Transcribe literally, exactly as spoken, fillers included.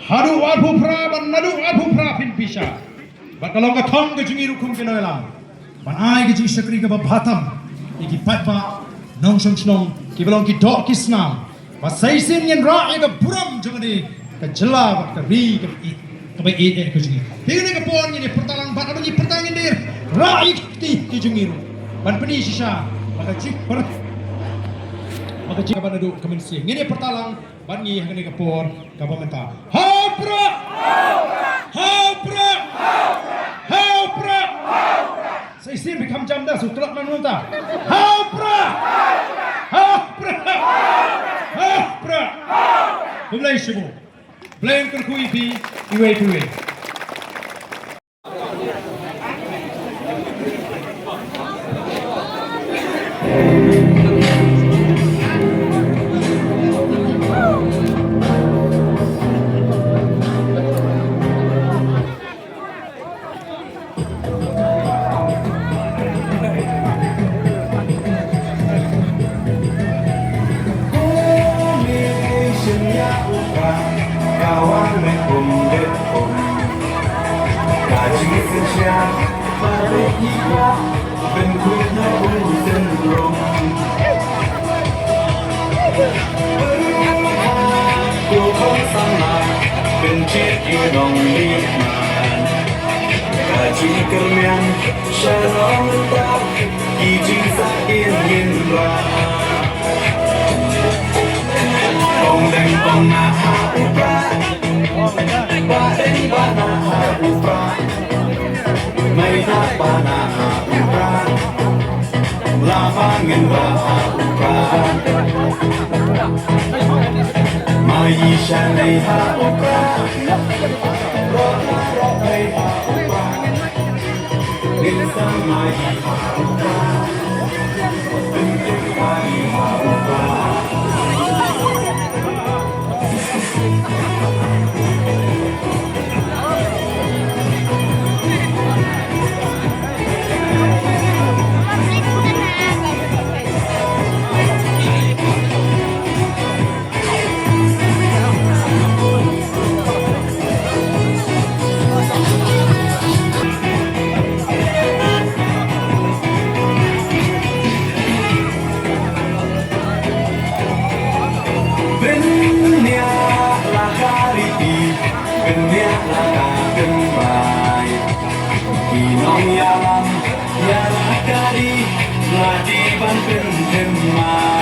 Haduh arphew phra bad naduh arphew phra phin bishar. Bad ka long ka thong ka jong ngi ruh kum ki nongïalam ban ai ka jingshakri kaba bha tam ïa ki paidbah nongshong shnong kiba long ki doh ki snam. Bad sa shisien ngin rah ïa ka burom jong kane ka jylla bad ka ri kaba ïeit, kaba ïeit eh ka jong ngi. Te kane ka por ngin ïa pyrta lang bad haba ngi pyrta ngin ïa rah ïa ki kti ki jong ngi ruh ban pyni shisha ba ka jingpyr ba ka jing kaba naduh ka mynsiem. Ngin ïa pyrta lang bad ngi ha kane ka por kaba mynta. Ha u Prah! Ha u Prah! Ha u Prah! Sa shisien phi kham jam da, shu tlot man mynta. Ha u Prah! Ha u Prah! Ha u Prah! Khublei shibun. Blei un kyrkhu ïa phi iwei pa iwei. Ka jingkyrmen sha nongtap ki jingsah kin ngin rah. Ong deng ong na ha u Prah, ba deng ba na ha u Prah, mai na ba na ha u Prah, la ba ngin rah ha u Prah. Mai sha nei ha u Prah. Bniah la ka riti, bniah la ka kynrai. Ki nongïalam ïa la ka ri, la dei ban pynthymmai.